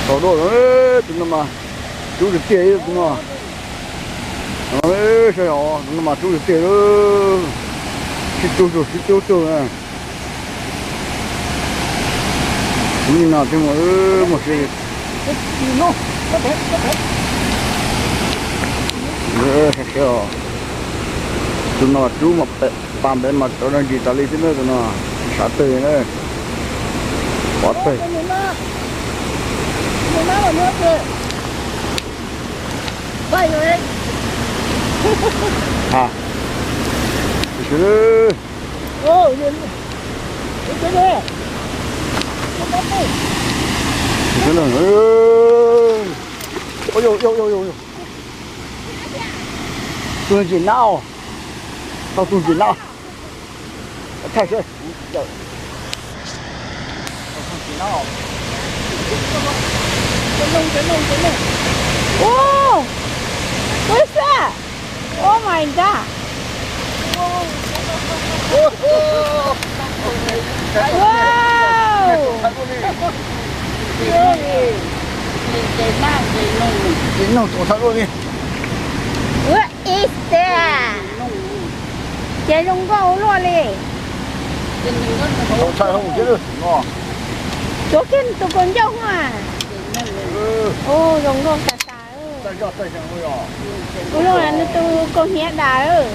Tau dua, tus no mas rub tiag tiag tus no. Saib os, tus no mas rub tiag tiag lawm. Sib cub tug, sib cub tug. Nim no twb mus, mus si. Saib os, tus no rub mas pa npev mas rov dag ntsis tas li xwb na tus no. Sav twg na, pov twg. Ha, tus ntsis nab, tau tus ntsis nab. Thaij seb. Ua, ua xwb. Oh my god. Wow. Ces noj txaus tag luaj li. Ua ib teg. Ces zoo nkauj luaj li. Txaus tag hauv thiab no. Tuav kiag tus kaus ncauj a. Ua zoo nkauj tas tas. Ua zoo li nws tus kaus hniav dam.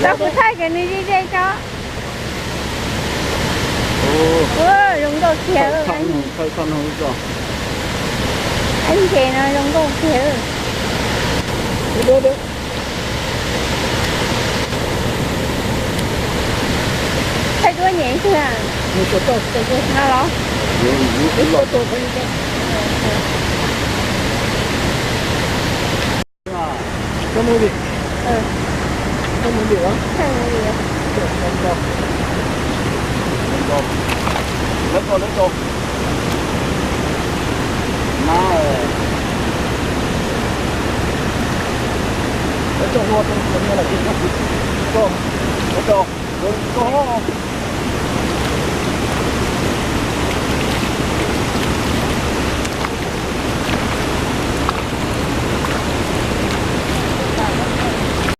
Tau kuv thaij kom nws ze ze tso. Ua zoo nkauj kiag. Ib ntses no zoo nkauj kiag. Thaij duab nyem xwb a. No los. Koj mus li. Koj mus li. Lawv tso, lawv tso. Na, lawv tso ua tau, lawv tso, lawv tso.